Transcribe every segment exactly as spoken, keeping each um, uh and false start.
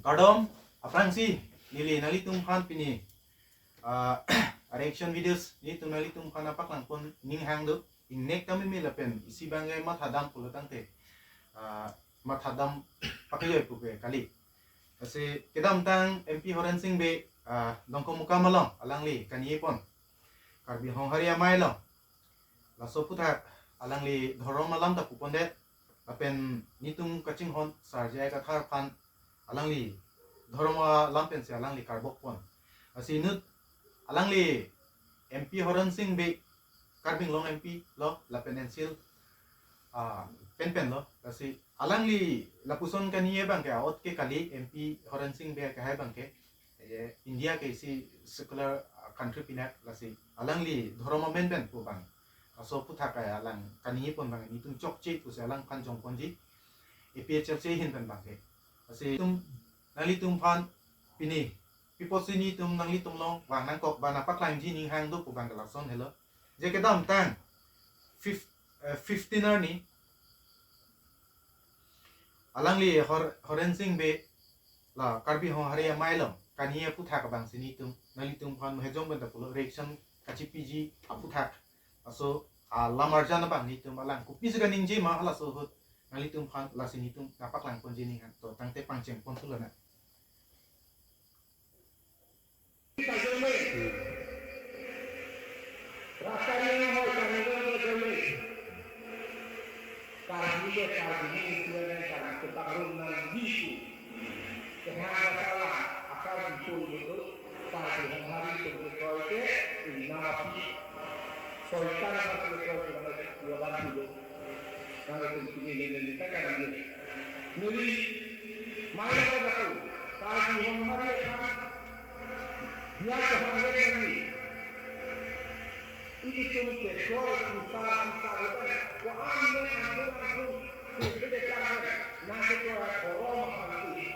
Kardom, aphrangsi neli nanglitum aphan pini ah, reaction videos nelitum nanglitum aphan nangpaklangpon ning hang do. Ingnek tame me lapen isi abangke mathadam pulo tangte, ah, mathadam pakjoi pu ke kali. Lasi kedamtang M P Horen Sing Bey, ah, Dongkamukam along alangli kaningje pon, Karbi Honghari Amei along laso aphuthak alangli dhorom alam ta pupondet, lapen nelitum kachinghon Sar J I Kathar aphan alangli dhorom alam pensi alangli karbok pon. Lasi inut alangli M P Horen Sing Bey, Karbi Anglong M P lo, lapen N C L, ah, penpen lo. Lasi alangli lapuson kaningje abangke a-ot ke kali, M P Horen Sing Bey akehai abangke, eh, India ke isi secular, ah, country pinak, lasi alangli dhorom amen pen pu abang, laso aphuthak alang kaningje pon abang nelitum chokche pusi alangphan jongponji, A P H L C ahin pen abangke. Lasi itum, nanglitum aphan pini pi apotsi nelitum nanglitum along vang nangkok ba nangpaklangji ning hang do pu abangke lason helo. Je kedamtang fif-, eh, fifteen arni alangli Hor-, Horen Sing Bey la Karbi Honghari Amei along kaningje aphuthak abangsi nelitum nanglitum aphan mahejong benda pulo reaction kachipiji aphuthak. Laso alam arjan abang nelitum alang kopisi kaningje ma halaso ahut nanglitum aphan lasi nelitum nangpaklangponji ning hang, to tangte pangcheng pon thulo na. Nangtum pini neli neli ta kan neli. Neli mai la kata, Karbi Honghari kan. Dia ke Honghari kan ni. Ilitum ke koi kusa kusa ko an le an le an le. Kusa de kan. Nang ke koi dhorom kan ni.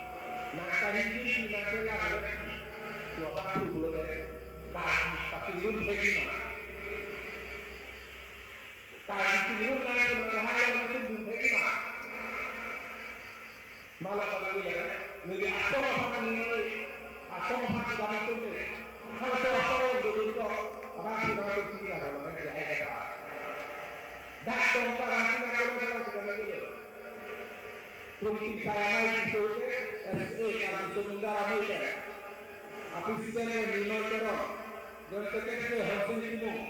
Nang ke Hindi, nang ke la. Tua kan tu le. Karbi tapi lun begini. Karbi chinghon nang ke nang lahai nang ke dun thek ma. Mala kami ya, neli asong aphan neli asong aphan kami tunde. Hal to asong yang dudun to, apa sih kami tunde ya, kalau nang ke ai kata. Dak tong ta nang ke nang ke nang ke nang ke. Pungki saya mai di Sote, S A, Karbi Sumunda Ramai Teron. Api Siten Nino Teron. John Secretary Honsing Timung.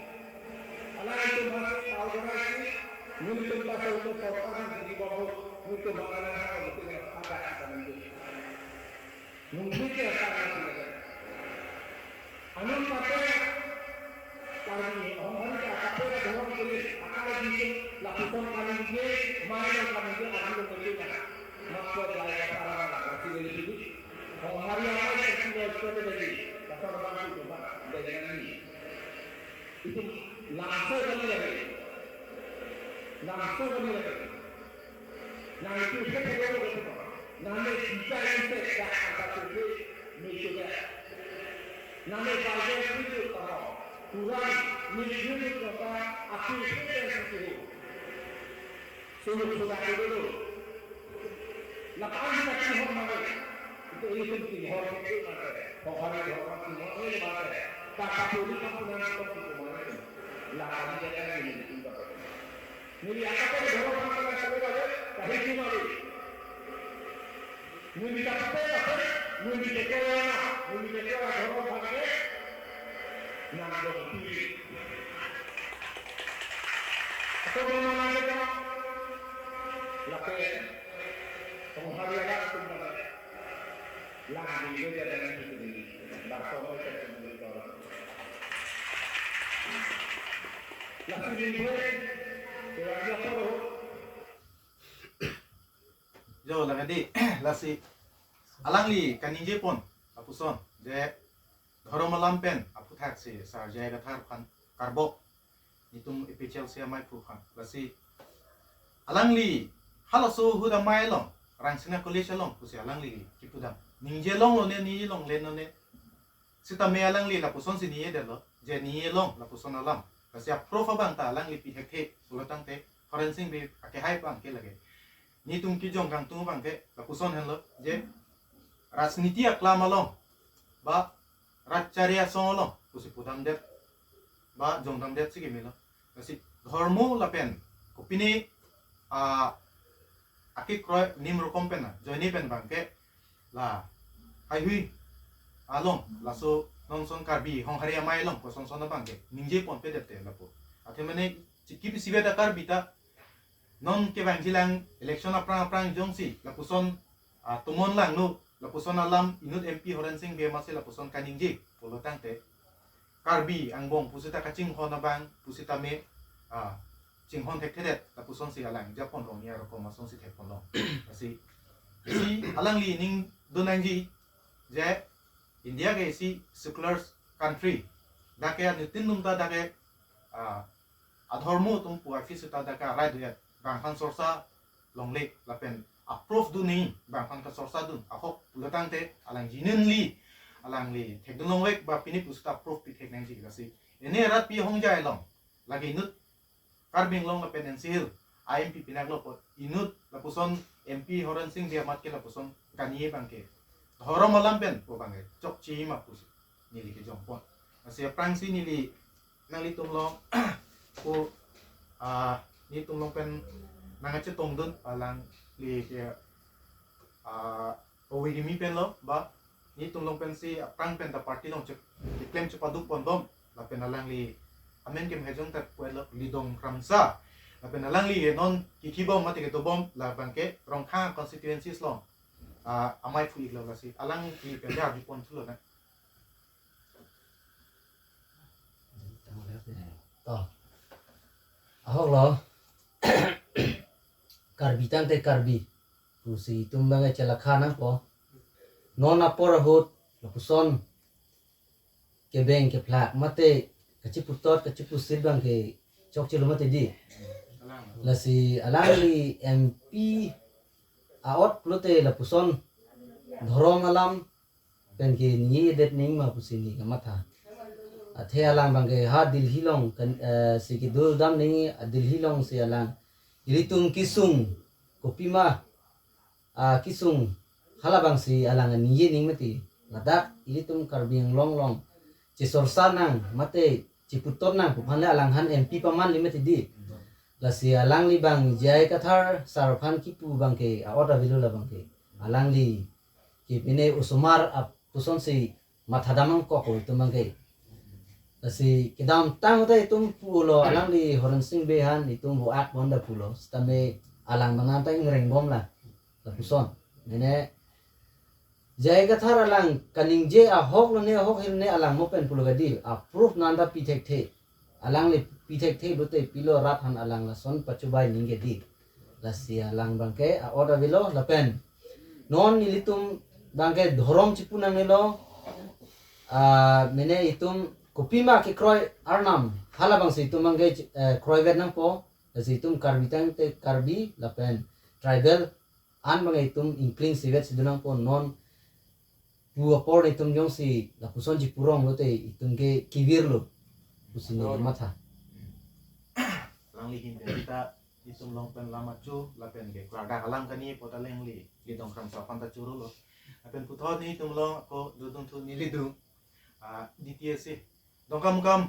Alangtum masih tahu benar sih. Nelitum pasal itu sorkar di bawah. Nelitum bakalan hal itu yang ada kita nanti. Mungkin ya sangat tidak. Anun pakai kami orang hari tak pakai orang kiri akan di lapisan kami ini main kami ini adu dengan kita. Maka jaya para anak kecil ini orang hari apa yang sudah sudah dari pasal bangku tempat dengan ini. Itu langsung kami lagi. Langsung kami lagi. Nang itu saya perlu betul. Nang ini bisa ini saya angkat itu, ini sudah. Nang ini bagian itu tahu. Kurang ini itu kata aku itu yang itu. Sungguh sudah itu dulu. Lapan kita chinghon mati. Itu ini penting hor itu mati. Hor hari hor mati hor ini mati. Kata pun kamu nanti itu mati. Lapan dia kan ini itu. Neli akate dhorom aphan kalang kali kali, kahi cuma neli. Neli kape kape, neli kekaya, neli kekaya dhorom aphan ke, nang dong pili. Atau mana mana kita, lape, penghari anak pun mana. Lang di meja dengan itu ni, dak tong meja dengan itu. Lasi ni gue, kira-kira apa lo? Jo, lagi di, lasi alangli kaningje pon, lapuson, je dhorom alam pen aphuthak si Sar J I Kathar aphan karbok, nelitum A P H L C amei aphu aphan. Lasi alangli halaso ahut amei along, Rangsina College along pusi alangli kipudam. Ningje longlo ne, ningje longle no ne. Sitame alangli lapuson si ningje detlo, je ningje long lapuson alam. Lasi a-proof abang ta alangli pi thekthe, pulo tangte Horen Sing Bey akehai abang ke lake. Nelitum kejong kangtung abang ke lapuson henlo, je rajniti aklam along ba rajchari asong along pusi pudamdet ba jongdamdet si kemelo. Lasi dhormo lapen kopine a akekroi nim rokom pen na joine pen abangke la haihui along laso nonson Karbi Honghari Amei along kosonson abangke ningje ponpedet te lapu. Athe mane chikip isivet a Karbi ta non kevangjilang election aphrang aphrang jongsi lapuson ah, tomon langno lapuson alam inut M P Horensing Bey amatsi lapuson kaningje pulo tangte Karbi angbong pusita kachinghon abang pusitame ah, chinghon thekthedet lapusonsi alang japon rong ya rokom asonsi thekponlong. Lasi isi alangli ning donangji je India ke isi secular country, dak ke anutin nungta dak ke ah, adhormo atum pu aphi sita dak ke arai duyat bangphan sorsa longle lapen approve dun ni bangphan kasorsa dun ahok pulo tangte alang genuinely alangli thekdun longvek ba pini pusita approve pithek nangji. Lasi ene rat pi hongjai along lake inut Karbi Anglong lapen N C Hill a M P pinak lo po inut lapuson M P Horensing Bey amat ke lapuson kani abangke dhorom alam pen po abangke chokche ma pusi neli kejongpon. Lasi aphrangsi neli nanglitum along po ah, nelitum along pen nangkachetongdun alangli ke ah, owigimi pen lo ba nelitum along pensi aphrang pen ta party along che keklem chepaduk ponbom lapen alangli amen ke Mehejong ta puet lo Lidong Kramsa lapen alangli non kithibom mate kedobom labangke Rongkhang constituencies along ah, amei phu-iklo. Lasi alangli pen ya arjupon thulo na. To. Ahok lo. Karbi tangte Karbi pusi itum abangke chelakha nangpo. Non apor ahut lapuson kebeng kephlak mate kachiputot kachipusit abangke chokchelo mate di. Lasi alangli M P a-ot pulote lapuson dhorom alam pen ke ningjedet ning ma pusi neli kamatha. Athe alang abangke ha Delhi along kan eh, si kedodam ning a Delhi alongsi alang ilitum kesung kopima ah, kesung halabangsi alang ningje ning mati. Ladak ilitum Karbi Anglong along chesorsa nang mate cheputot nang pu aphan le alangphan M P pamanle mati di. Lasi alangli abang J I Kathar sar aphan kipu abangke a-ot avelo labangke. Alangli ke pine osomar apusonsi mathadam angkok ko itum abangke. Lasi kedamtang ta itum pulo alangli Horensing Bey aphan itum vo-ak ponda pulo. Sitame alang abang nangta ingrengbom la. Lapuson. Mene J I Kathar alang kaningje ahok lo ne ahok hir ne alang mo pen pulo kadi. Approve nangta pithekthe. Alangli pithekthe pulote pilo rat aphan alang lason pachobai ningje di. Lasi alang abangke a-ot avelo lapen non ilitum abangke dhorom chipu nangnelo. Ah, mene itum kopima kekroi arnam halabangsi itum abangke eh, kroivet nangpo. Lasi itum Karbi tangte Karbi lapen tribal an abangke itum ingkling sivet si dun nangpo non pu apor itum jongsi lapuson chipurong lote itum ke kevirlo pusi neli kamatha. Alangli ahin pen ta itum along pen lam achu lapen ke klardak alam kani apot alangli Lidong Kramsa aphan ta chorolo. Lapen puthot nelitum along ako dodun thu neli dung ah, D T S A Dongkamukam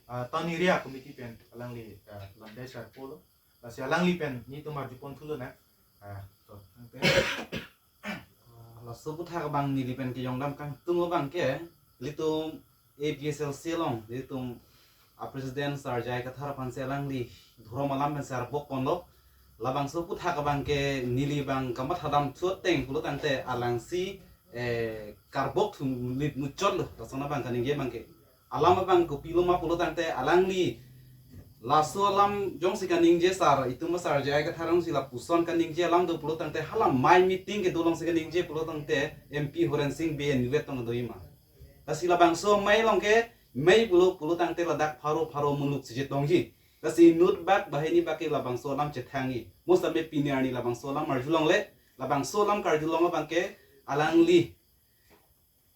ah, Town Area Committee pen alangli ah, lamdai sar pulo. Lasi alangli pen nelitum arjupon thulo na. Ah, to, tangte. Ah, laso aphuthak abang neli pen kejongdam kangtung abangke, ilitum A P H L C along, ilitum a President Sar J I Kathar aphansi alangli dhorom alam pen sar bok ponlo. Labangso aphuthak abangke neli abang kamathadam thu ateng pulo tangte alangsi eh, karbok thu lit muchotlo, lason abang kaningje abangke. Alam abang kopilo ma pulo tangte alangli laso alam jongsi kaningje sar, itum Sar J I Kathar alongsi lapuson kaningje alam do pulo tangte hala amei meeting kedo alongsi kaningje pulo tangte M P Horensing Bey inutvet tong do-i ma. Lasi labangso amei along ke mei pulo pulo tangte ladak pharo pharo muluk si chetongji. Lasi inutbak banghini bak ke labangso alam chethangji. Mo sitame pini arni labangso alam arjulongle, labangso alam karjulong abangke alangli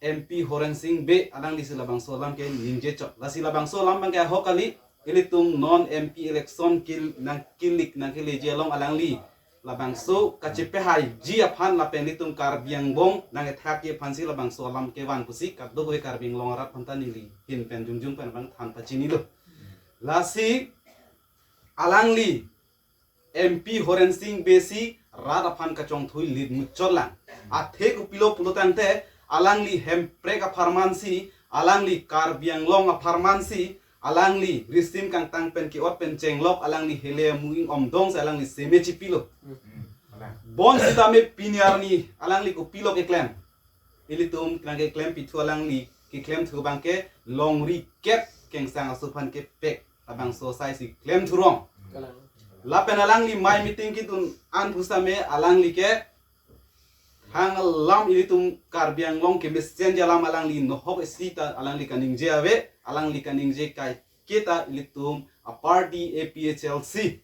M P Horensing Bey alanglisi labangso alam ke ningje chot. Lasi labangso alam abangke ahok kali, ilitum non M P election kil nangkilik nangkileji along alangli labangso kachepahaiji aphan lapen ilitum Karbi Anglong nangkethakji aphansi labangso alam kevan pusi kadokave Karbi Anglong arat aphanta neli ahin pen jongjong pen abang than pachinilo. Lasi alangli M P Horen Sing Bey si rat aphan kachongthui lit muchotlang. Athe kopilo pulotangte alangli Hemprek apharmansi, alangli Karbi Anglong apharmansi, alangli risim kangtang pen ke-ot pen chenglok, alangli hele amu ingom dongsi alangli seme chipilo. Bonsitame pini arni alangli kopilo keklem? Ilitum nangkeklem pithu, alangli keklem thu abangke longri kep kengsang aso aphan kepek labangso asaisi klem thurong. Kalang. Lapen alangli mai meeting kedun an pusitame alangli ke hang alam ilitum Karbi Anglong kemesenji alam alangli nohok isi ta alangli kaningje ave, alangli kaningje kaiketa ilitum a party A P H L C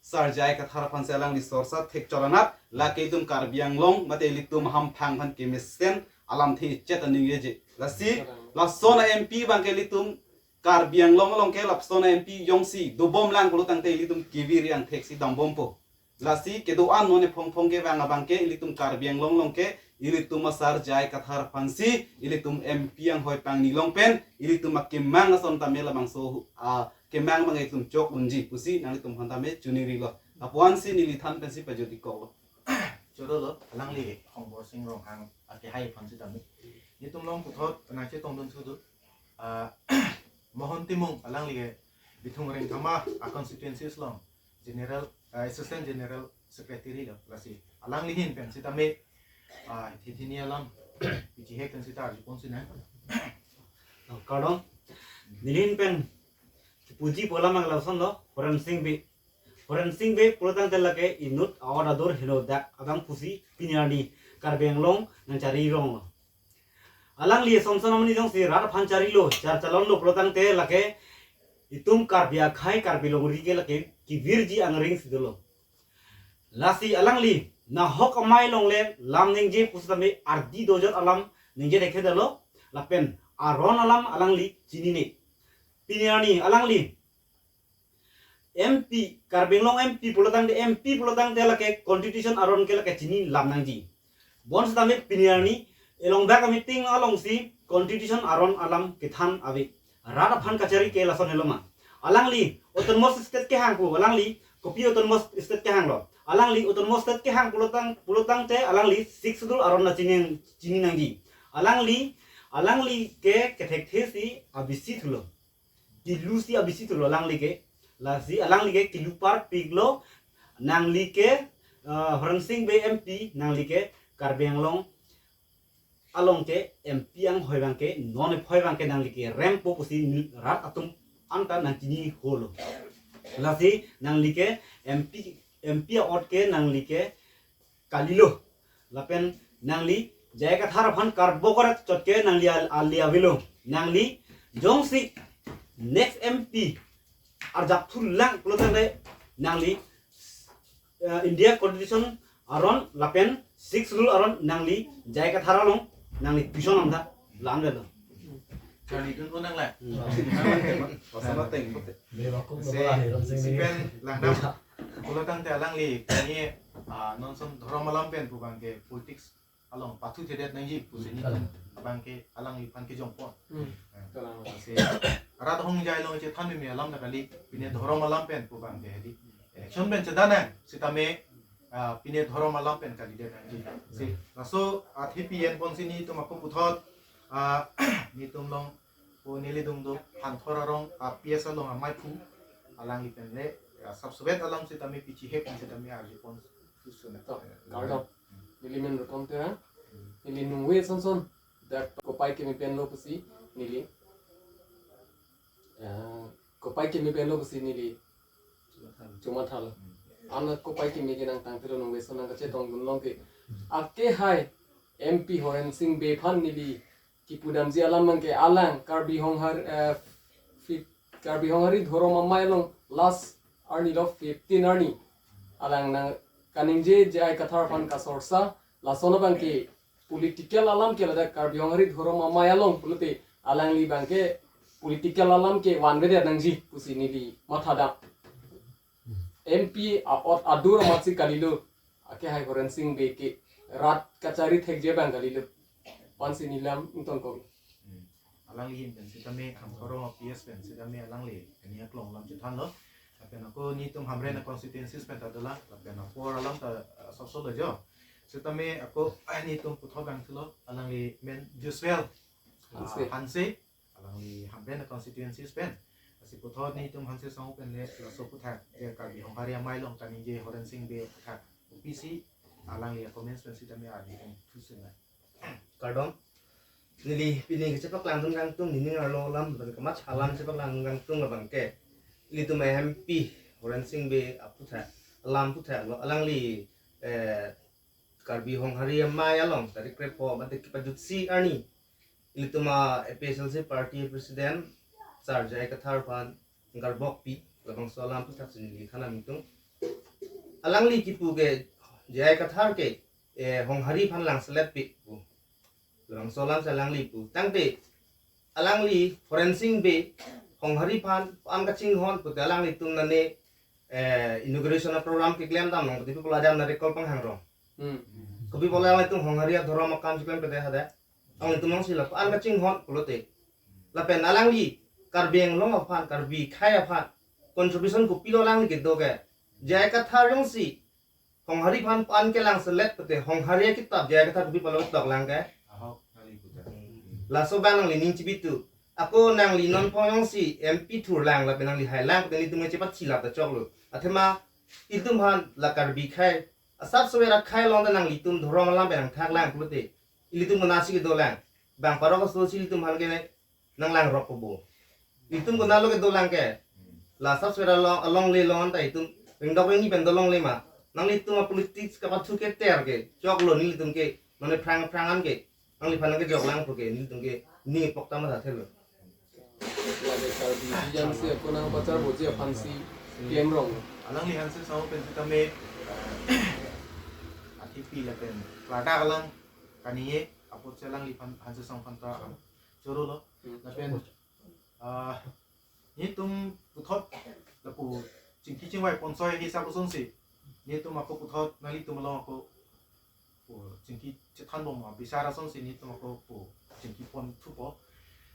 Sir J I Kathar aphansi alangli sorsa thekchor anat, lake ilitum Karbi Anglong mate ilitum hamphang aphan kemesen alamthe chet aningjeje. Lasi lason a M P abangke ilitum Karbi Anglong along ke lapuson a M P jongsi dobomlang pulotangte ilitum kevir angthek si dambompo. Lasi kedo-an non ephong phong kevang abangke ilitum Karbi Anglong along ke ilitum a Sir J I Kathar aphansi ilitum M P anghoi pangnilong pen ilitum akemang ason tame labangso akemang abang ilitum chok unji pusi nanglitum aphan tame chiningrilo. Lapu-ansi neli than pensi pajut-ikoklo. Chorolo, alangli Hongbor Sing Ronghang akehai aphan sitame. Nelitum along puthot nangchetongdun thudu. Ah, Mohon Timung alangli ke Bithung Rengthama a constituencies along General, ah, Assistant General Secretary lo, lasi alangli ahin pen sitame, ah, hini alam pichihek pen sita arjuponsinang. Oh, kardom. Neli ahin pen puji pola mang lason lo, Horen Sing Bey. Horen Sing Bey pulotangte lake inut a-ot adur henodak abang pusi pini arni Karbi Anglong nangchari ronglo. Alangli Samson Amani jongsi rat aphan charilo, char chalonlo pulotangte lake itum Karbi akhei Karbi longri ke lake kevirji angring si dolo. Lasi alangli nahok amei along le lam ningje pusitame ardi dojot alam ningje dekhe dolo, lapen aron alam alangli chinine. Pini arni alangli M P, Karbi Anglong M P pulotangte, M P pulotangte lake constitution aron ke lake chini lam nangji. Bonsitame pini arni elong bak meeting alongsi constitution aron alam kethan ave. Rat aphan kachari ke lason heloma. Alangli autonomous state kehang pu, alangli kopi autonomous state kehanglo? Alangli autonomous state kehang pulotang, pulotangte alangli Sixth Schedule aron na chini, chini nangji. Alangli, alangli ke kethekthe si abisi thulo. Kilu si abisi thulo alangli ke. Lasi alangli ke kilu parpiklo, nangli ke, eh, Horen Sing Bey M P, nangli ke Karbi Anglong along ke M P anghoi abangke, non ephoi abangke nangli kerempo pusi rat atum anta nangchiniholo. Lasi nangli ke M P, M P a-ot ke nangli ke kalilo. Lapen nangli J I Kathar aphan karbokor chot ke nangli al-, ali avelo. Nangli jongsi next M P arjap thulang pulotangte nangli, eh, India Constitution aron lapen Sixth Schedule aron nangli J I Kathar along nangli tuition amda lang delo. Charlidun unang le. Hmm. Pasama teng bote. Bebakuk si, lo lah, Horen Sing si Bey. Pen langdam. Pulotangte alangli kani, ah, non som dhorom alam pen pu abangke politics along pathuthedet nangji pusi nelitum abangke alangliphan kejongpon. Hmm. Eh, kalang. Si rat hongjai along chethan meme alam ta kali, pine dhorom alam pen pu abangke hedi. Election pen chedanang sitame, ah, pine dhorom alam pen kalidet nangji. Si laso athe pi enponsi nelitum ako puthot, ah, nelitum along pu neli dungdung Phanthor arong, ah, P S along amaiphu alangli pen le, ah, sapsobet alam sitame pichihek pen sitame arjupon susuna. To, kardom. Neli men Rukom Terang. Neli nungve sonson dak kopai keme penlo pusi neli, eh, kopai keme penlo pusi neli chomathalo. Ana kopai keme ke nangtangtelo, nungve son nangkachetongdun long ke. Akehai M P Horen Sing Bey aphan neli kipudamji alam abangke alang Karbi Honghar, eh, fif-, Karbi Honghari dhorom amei along last arni lo fifteen arni. Alang nang kaningje J I Kathar aphan kasorsa, lason abangke political alam ke ladak Karbi Honghari dhorom amei along pulote alangli abangke political alam ke vanvedet nangji pusi neli mathadam. M P a-ot adur amatsi kalilo. Kehai Horensing Bey ke rat kachari thekji abang kali lo. Pansi neli lam ingtonkok. Alangli ahin pen sitame Hamkorong P S pen sitame alangli kani aklong alam chethanlo. Lapen ako netum Hamren constituencies pen ta dolang, lapen apor alam ta, eh, sosolo jo. Sitame ako, eh, netum puthot bang thulo, alangli men Joshua, ah, Hanse. Hanse, alangli Hamren constituencies pen. Lasi puthot netum Hanse Sangho pen le laso aputhak, je Karbi Honghari Amei along kaningje Horensing Bey aputhak pisi, alangli a-comments pen sitame ardi pen thusi na. Kardom. Neli pini kechepaklang dun kangtung, nening arlo alam, lapen kamatha alam chepaklang dun kangtung abang ke, ilitum M P Horensing Bey aputhak, alam aputhak lo, alangli, eh, Karbi Honghari Amei along tarik krepho mate kepajutsi arni ilitum a-APHLC party president Sar J I Kathar aphan ingkarbokpi, labangso alam aputhak si neli than nangtung. Alangli kipu ke, J I Kathar ke, eh, Honghari aphan langselet pi pu, labangso alam si alangli pu. Tangte alangli Horensing Bey Honghari aphan an kachinghon pute alanglitum nane, eh, inauguration a-program keklem damlong pute pi pulo, ajam na recall panghang rong. Hmm. Kopi pulo alanglitum Honghari adhorom akam chiklemkledet hadak, alanglitum along si la an kachinghon pulote. Lapen alangli Karbi Anglong aphan, Karbi akhei aphan contribution kopilo alangli kedo ke? J I Kathar jongsi Honghari aphan an kelangselet pute Honghari akitap J I Kathar kopi pulo toklang ke? Ahok, nangli putar. Laso abang nangli ning chibitu. Ako nangli non pho jongsi M P thurlang lapen nangli hailang pute nelitum chepathilap ta choklo. Athema ilitum aphan la Karbi akhei, asap sober akhei along ta nanglitum dhorom alam pen nangthaklang pulote, ilitum konatsi kedolang? Bang parok aso si ilitum aphan ke nanglang rok kobo? Ilitum konatlo kedolang ke? La asap sober along, alongle along ta itum ringdok ringni pen dolongle ma? Nanglitum a-politics kapathu keter ke choklo nelitum ke, mane phrang phrang an ke nangliphan nangkejoklang pu ke nelitum ke ning ipok ta mathathelo. Lake Karbi jam si ako nangpacharboji aphansi klem rong. Alangli Hanse Sangho pen sitame, eh, athipi lapen ladak alam kaningje apot si alangliphan Hanse Sangho aphan ta chorolo. Hmm. Lapen, ah, netum puthot lapu chingki chingvai ponsoi hisap asonsi netum ako puthot nanglitum along ako pu chingki chethanbom abisar asonsi netum ako pu chingki pon thupo.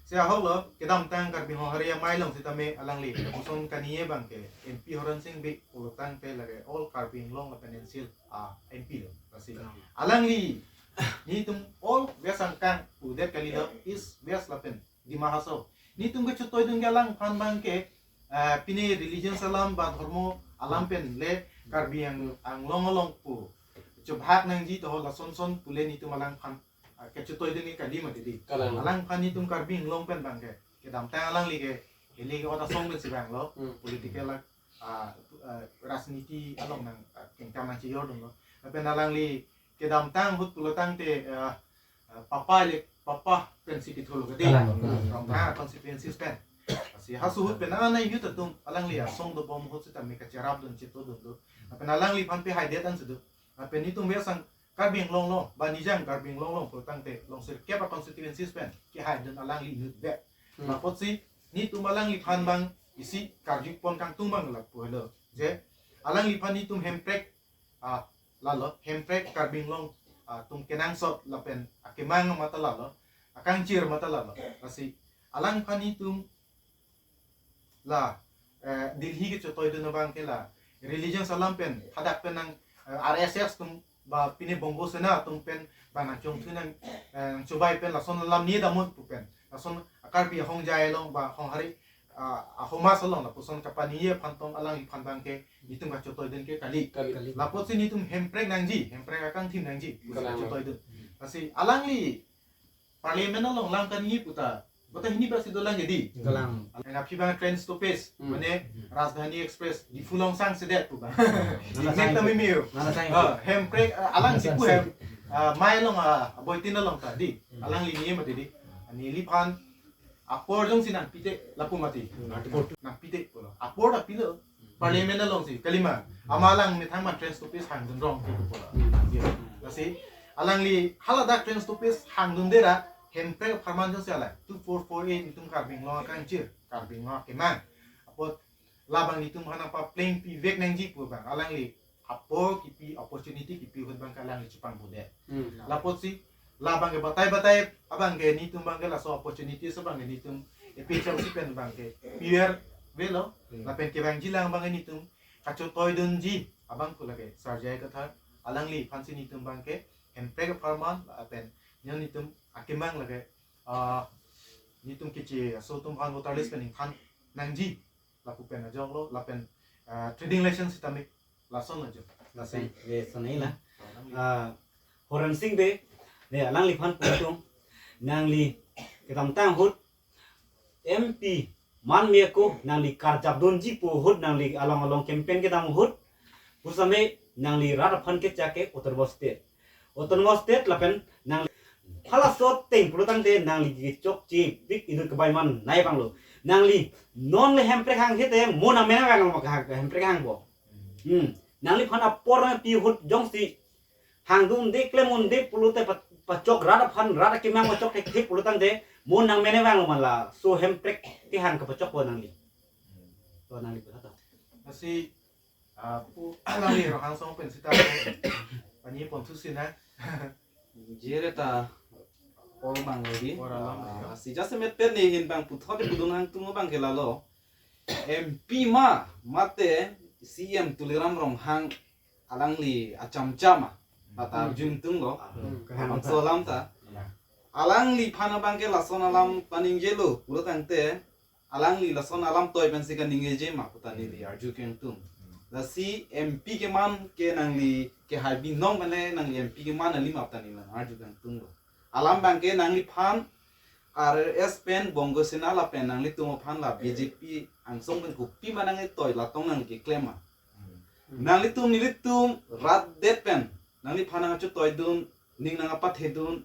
Si ahok lo, kedamtang Karbi Honghari Amei along sitame alangli lapuson kaningje abang ke M P Horensing Bey pulotangte lake all Karbi Anglong lapen N C L a-M P lo. Lasi alangli netum all West angkang pudet kali lo, East, West lapen Dima Hasao. Netum kechetoidun ke alangphan abang ke, eh, pine religion alam ba dhormo alam pen le Karbi Ang-, Anglong along pu chobhak nangji to, lason son pule netum alangphan, ah, kechetoidun ke kali mati di. Kalang. Alangphan netum Karbi Anglong pen abang ke, kedamtang alangli ke, ili ke ot asong pensi abang lo, Hmm. Political, ah, ah, rajniti along nang, ah, kengkam nangchijordunlo. Lapen alangli kedamtang ahut pulotangte, ah, ah, papa le, papa pensi kitholo kedi. Kalang. Rongkha constituencies pen. Lasi halaso ahut pen anai youth atum alangli asong dobom ahut sitame kacherapdun chetodunlo. Lapen alangliphan pehaidet ansi do. Lapen netum West ang Karbi Anglong along, ba nijang Karbi Anglong along pulotangte along sirkep a-constituencies pen kehaidun alangli inutvet. Hmm. Lapotsi netum alangliphan abang isi karjupon kangtung abang lapu helo. Je alangliphan netum hemprek, ah, lalo, hemprek Karbi Anglong, ah, atum kenangsot lapen akemang amat ta lalo, akangchir amat ta lalo. Lasi alangphan netum la, eh, Delhi kechetoidun abang ke la religion alam pen hadak pen nang, eh, R S S atum ba pine Bongo Sena atum pen ba nangchongthu nang, eh, nangchobai pen lason alam ni damut pu pen, lason Karbi ahongjai along ba Honghari, ah, ahomaj along lapuson kapaningje aphan tong alangliphan abang ke netum kachetoidun ke kali. Kali. Lapotsi netum hemprek nangji, hemprek akangthim nangji, Kalang. Kachetoidun. Lasi alangli Parliament along lam kaningje puta, bota hini basi dolang jadi. Kalang. Ang aphi abang train stoppage, Hmm. mane Rajdhani Express, Diphu along sangsedet pu abang. Nana Nek tami miu. Nana sang. Ah, hemprek, ah, alang Nana Diphu sang. Hem, ah, Amei along, ah, Boitin along ta di. Alangli ni mati di. Neliphan apor jongsi nangpite lapu mati. Nangpite pulo. Apor ta pilo. Parliament alongsi kalima. Amat alang methang man train stoppage hangdun rong ke pulo. Lasi alangli haladak train stoppage hangdunde ra hemprek apharman jongsi alai two four four A netum Karbi Anglong akangchir, Karbi Anglong akemang. Apot labang netum aphan nangpaplengpivek nangji pu abang alangli apor kipi, opportunity kipi ahut abangke alangli chepangbudet. Hmm. Lapotsi labangke batai batai abangke netum abangke laso opportunity so abangke netum A P H L C pen abangke piver avelo. Hmm. Lapen kevangjilang abangke netum kachetoidunji abang pu lake Sir J I Kathar alangliphansi netum abangke Hemprek apharman lapen non netum akemang lake, ah, netum keche aso atum aphan voter list pen ingthan nangji lapu pen ajok lo lapen, ah, trading license sitame lason ajok. Lason, ye, sonai la. Ah, Horensing Bey, ne alangliphan pu atum, nangli kedamtang ahut M P man me ako nangli karjapdunji pu ahut nangli along along campaign kedam ahut pusitame nangli rat aphan kechak ke Autonomous State. Autonomous State lapen nangli halaso ateng pulotangte nangli kechokche pik inut kebai man nai abang lo. Nangli non le Hemprek hanghe te mo nangmena vanglo ma kehang Hemprek hangpo. Hmm. Nangliphan apor nangpi ahut jongsi hangdunde klemdunde pulote pa-, pachok rat aphan rat akemang pachok thekthe pulotangte mo nangmena vanglo ma laso Hemprek kehang kepachokpo nangli. To nangli pu tha to. Lasi, ah, pu alangli Rohang Song pen sita pani ponthusi na. Jere ta apor abang lo di. Apor alam lo. Ah, si jasemet pen ne hin abang puthot pudun hangtung abangke lalo. M P ma mate C M Tuliram Ronghang alangli achamcham ma. Lata Hmm. arjudun tunglo. Hmm. Kehang Abang ta. So alam ta. Ya. Alangliphan abangke lason alam paningjelo pulotangte alangli lason alam toi pensi kaningjeje ma pu ta neli arju kangtung. Lasi M P keman ke nangli kehai binong pen le nangli M P keman alim ap ta neli nang arju kangtunglo. Alam abangke nangliphan R S S pen Bongo Sena lapen nanglitum aphan la B J P angsong pen kopima nangtoi latong nangli keklem ma. Nanglitum nelitum rat det pen nangliphan nangchetoidun, ning nangpathedun,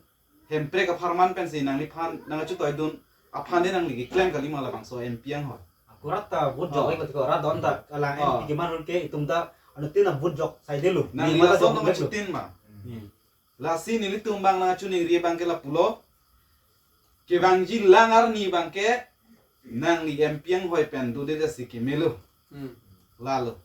Hemprek apharman pensi nangliphan nangchetoidun aphan de nangli keklem kali ma labangso M P anghoi. Akurat ta vote jok Oh. ikot ko rat don ta alang Oh. M P keman ahut ke itum ta anuttin ta vote jok saidelo. Nangli Neli mata lason jok nang vote lo. chutin ma. Hmm. Lasi nelitum abang nangchoningri abangke lapulo. Kevangjilang arni abangke nangli M P anghoi pen dodede si kemelo. Hmm. Lalo.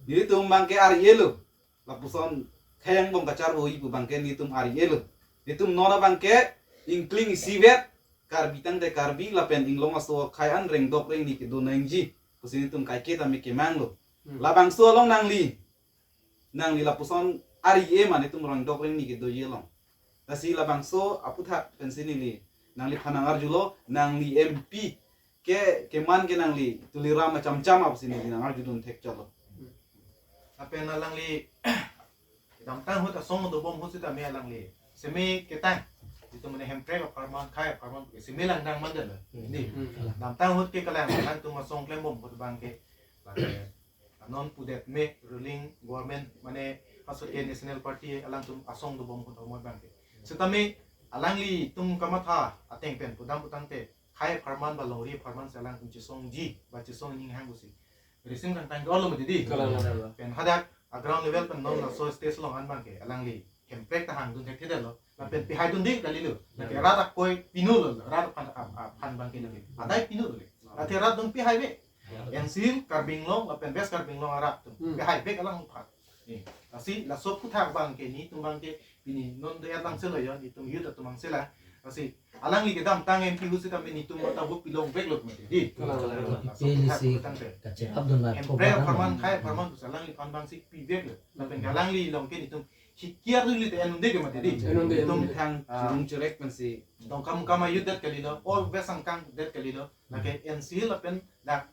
Nelitum abangke R E A lo. Lapuson khei angbong kacharvo pu abangke netum R E A lo. Netum non abangke ingkling isivet Karbi tangte Karbi lapen inglong aso akhei an rengdok rengni kedo nangji pusi netum kaike tame kemanglo. Hmm. Labangso along nangli, nangli lapuson R E A ma netum rengdok rengni kedoji along. Lasi labangso aputhak pensi neli nangliphan nang arjulo, nangli M P ke keman ke nangli Tuliram achamcham ma pusi neli nang arjudun thekchotlo. Lapen alangli kedamtang ahut asong dobom ahut sitame alangli seme ketang, itum mane Hemprek apharman, khei apharman ke seme langdang mandel. Hmm. Di. Hmm. Kedamtang ahut ke kalang alangtum asong klembom ahut abangke, lake non pudetme ruling government mane halaso ke National Party alangtum asong dobom ahut amoi abangke. Sitame alanglitum kamatha ateng pen pudam putangte khei apharman ba longri apharman si alangtum chesongji ba chesong ninghang pusi risim kangtang dolo mati di. Kalang, kalang. Pen hadak a ground level pen non laso stage along an abangke alangli Hemprek ta hangdun thekthedetlo. Lapen pihaidunde kalilo. Lake rat akoi pinulo, rat aphan, ap-, aphan abangke lake. Adai pinulo le. Lake rat dun pihai ave. N C Hills, Karbi Anglong lapen West Karbi Anglong arat atum. Hmm. Pihai ave alangphan. Eh, lasi laso aputhak abangke netum abangke pini non do erlang selo yo, netum youth atum angsela. Lasi alangli kedamtang M P ahut sitame netum mata vote pilong veklo mati di. Kalang, kalang. Lasi P L C aputhak tangte. Kachehapdun la Hemprek apharman, khei apharman pusi alangliphan abangsi piveklo. Lapen alangli along ke netum hikiar duli te enunde ke mati di. Enunde, netum enunde. Thang, ah, chirung chirek pensi. Dongkamukam ayut det kalilo, all West angkang det kalilo. Lake N C Hills lapen dak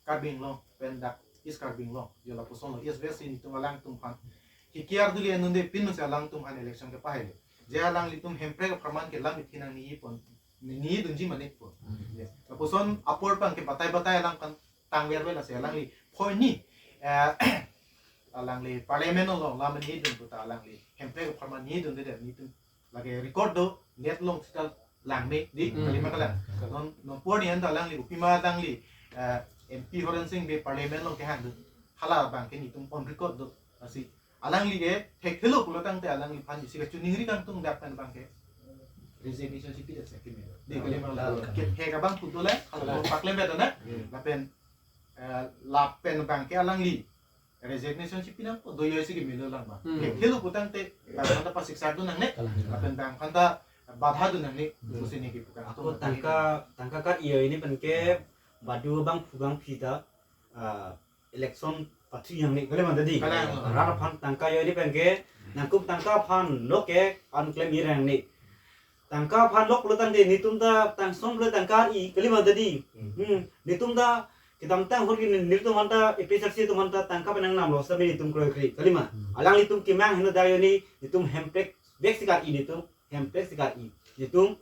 Karbi Anglong pen dak East Karbi Anglong, yo lapuson lo, East West si netum alangtum aphan hikiar duli enunde pin si alangtum aphan election kepahailo. Je alanglitum Hemprek apharman ke lam ithi nangniji pon, ningjedunji mane pon. Hmm. Ya. Lapuson apor abangke batai batai alangphan tangverve lasi alangli phoi ni, eh, alangli Parliament along lam ningjedun puta alangli Hemprek apharman ningjedunde, netum lake record do, net along sita langme di, Hmm. kalima kalang. Non, non apor ni anta alangli, kopima alangli, eh, M P Horensing Bey Parliament along kehangdun. Hala abangke netum on record do. Lasi alangli ke thekthelo pulotangte alangliphan isi kachoningri kangtung dak pen abangke resignation si pidet si keme. Di, kalima kalang. Kethek abang putu le, hala paklem beto na. Hmm. Lapen, eh, lapen abangke alangli resignation si pinang po, do yo si kemelo lang ba. Hmm. Ke khelo putangte, bang phanta pasiksak dun nangne, Kalang. Lapen bang phanta badha dun nangne, Hmm. pusi ne kipu kangtung. Ako tangka, tangka kar-i yo hini pen ke badu bangphu bangphi ta, ah, election patri nangne, kali ma dei. Kalang. Rat aphan tangka yo hini pen ke, nangkum tangka aphan lo ke, an klem-i nangne. Tangka aphan lo pulo tangte, netum ta tangson pulo tangka i, kali ma dei. Hmm. Hmm, netum ta kedamtang hur ke ne-, netum aphan ta, A P H L C atum aphan ta tangka penang nam lo, seta netum kroikre, kali ma. Hmm. Alanglitum kemang henlo dak yo hini, netum hemprek vek si kar-i netum, hemprek si kar-i. Netum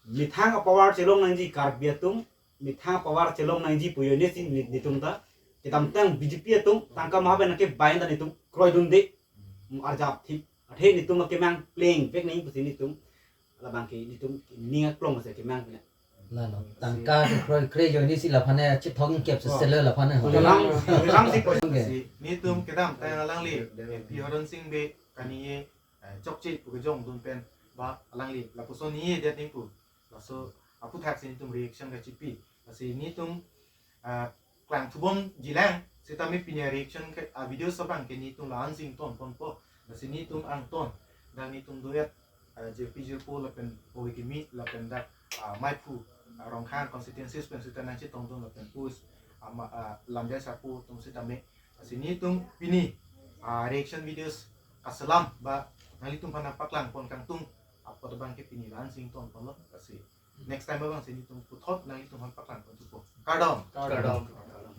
methang a-power chelong nangji Karbi atum, methang a-power chelong nangji pu yo hini si ne-, netum ta. Kedamtang B J P atum tangka maha pen nangkebai ta netum kroidunde. Hmm, arjap thip. Athe netum akemang pleng vek nangji pusi netum. Labang ke netum ning aklong si kemang pina. Lalo. Tangka kroikre yo hini si laphan ne chithong kep se Oh. selo laphan ne. Lam, lam si po. Okay. Si, netum kedamtang alangli, eh, Pi Horen Sing Bey, kani ye, eh, chokche pu kejong dun pen, ba alangli, lapuson ni ye det nangpo. Laso, aphuthak si netum reaction kachipi. Lasi netum, ah, klangthubom jilang, sitame pini reaction ke, ah, video sabang ke netum la-an si ington ponpo. Lasi netum angton, dak netum do-et, ah, jirpi jirpo lapen ove kimi lapen dak, ah, maiphu, ah, Rongkhang constituencies pen sita nangchetongdun lapen pus, ah, ma-, ah, lamjai sarpo atum sitame. Lasi netum pini, ah, reaction videos kaselam ba nanglitum aphan nangpaklang pon kangtung apot abang ke pini la-an si ington ponlo. Lasi next time abang si netum puthot nanglitum aphan paklang pon thupo. Kardom. Kardom. Kardom.